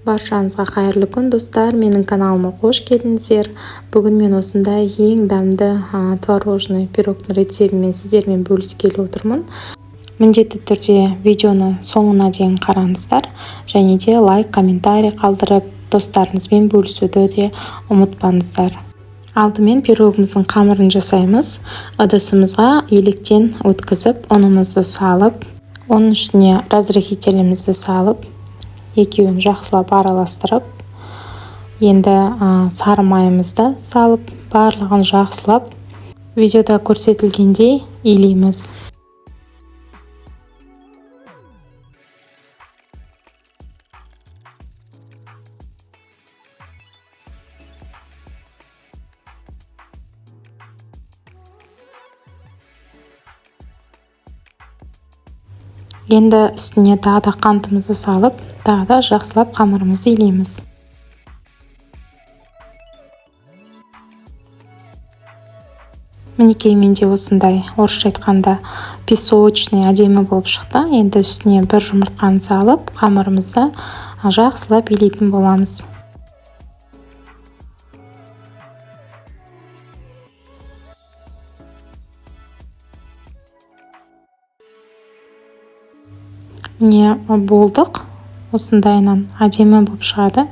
Баршаңызға қайырлы күн, достар! Менің каналыма қош келдіңіздер! Бүгін мен осындай ең дәмді творожный пирогтың рецептімен сіздермен бөліскелі отырмын. Міндетті түрде видеоны соңына дейін қараңыздар және де лайк, комментарий қалдырып, достарыңызбен бөлісуді де ұмытпаңыздар. Алдымен пирогымыздың қамырын жасаймыз. Ыдысымызға електен өткізіп, ұнымызды салып, оның үстіне разрыхителімізді салып, екеуін жақсылап араластырып, енді сары майымызды салып, барлығын жақсылап видеода көрсетілгендей илейміз. Енді үстіне тағы да қантымызды салып, тағы да жақсылап қамырымызды илейміз. Мінекей, менде осындай, орысша айтқанда, песочный, әдемі болып шықты. Енді үстіне бір жұмыртқаны салып, қамырымызды жақсылап илейтін боламыз. Міне, болдық, осындайынан әдемі болып шығады.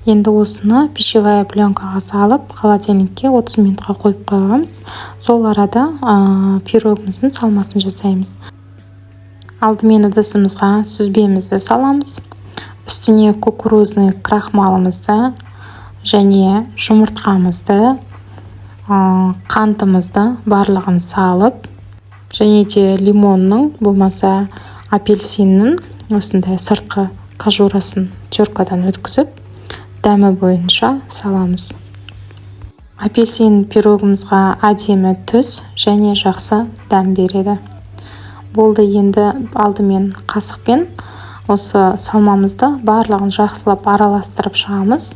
Енді осыны пищевая пленкаға салып, холодильникке 30 минутқа қойып қоямыз. Сол арада пирогымыздың салмасын жасаймыз. Алдымен ыдысымызға сүзбемізді саламыз, үстіне кукурузный крахмалымызды және жұмыртқамызды, қантымызды барлығын салып, және де лимонның болмаса апельсиннің осындай сыртқы кожурасын теркадан өткізіп, дәмі бойынша саламыз. Апельсин пирогымызға әдемі түс және жақсы дәм береді. Болды, енді алдымен қасықпен осы салмамызды барлығын жақсылап араластырып шығамыз.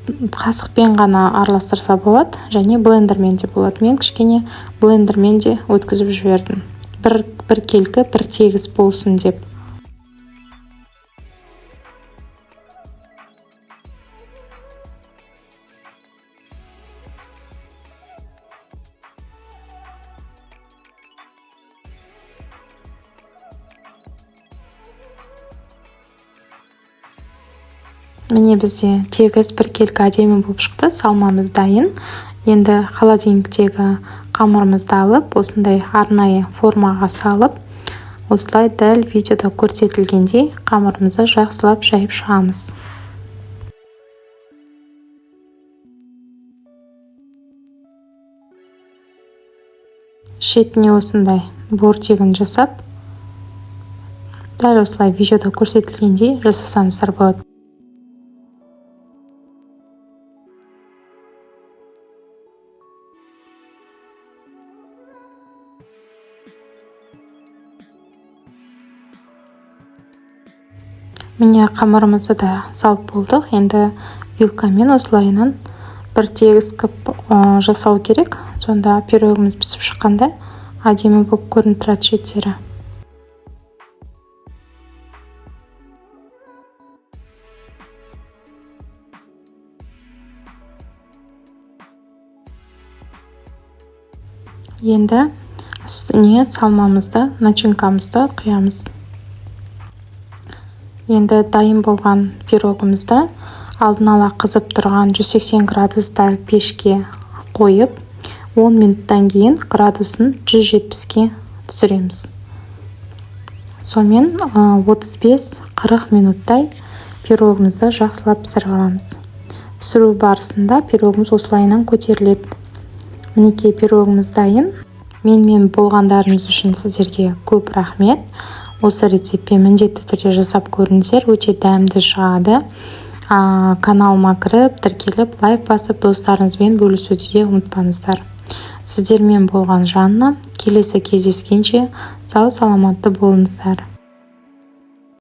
Қасықпен ғана араластырса болады және блендермен де болады. Мен кішкене блендермен де өткізіп жібердім, бір келкі, бір тегіс болсын деп. Міне, бізде тегіс, біркелкі, әдемі болып шықты. Салмамыз дайын. Енді холодильниктегі қамырымызды алып, осындай арнайы формаға салып, осылай дәл видеода көрсетілгендей қамырымызды жақсылап жайып шығамыз. Шетіне осындай бортигін жасап, дәл осылай видеода көрсетілгендей жасасаңыздар болады. Міне, қамырымызды да салып болдық. Енді вилкамен осылайынан бір тегіс қылып жасау керек. Сонда пирогымыз пісіп шыққанда әдемі болып көрініп тұрады шеттері. Енді үстіне салмамызды, начинкамызды құямыз. Енді дайын болған пирогымызды алдын ала қызып тұрған 180 градуста пешке қойып, 10 минуттан кейін градусын 170-ке түсіреміз. Сонымен 35-40 минуттай пирогымызды жақсылап пісіріп аламыз. Пісіру барысында пирогымыз осылайынан көтеріледі. Мінекей, пирогымыз дайын. Менімен болғандарыңыз үшін сіздерге көп рахмет. Осы рецептпен міндетті түрде жасап көріңіздер, өте дәмді шығады. Каналыма кіріп, тіркеліп, лайк басып, достарыңызбен бөлісуді де ұмытпаңыздар. Сіздермен болған Жанна. Келесі кездескенше сау саламатты болыңыздар.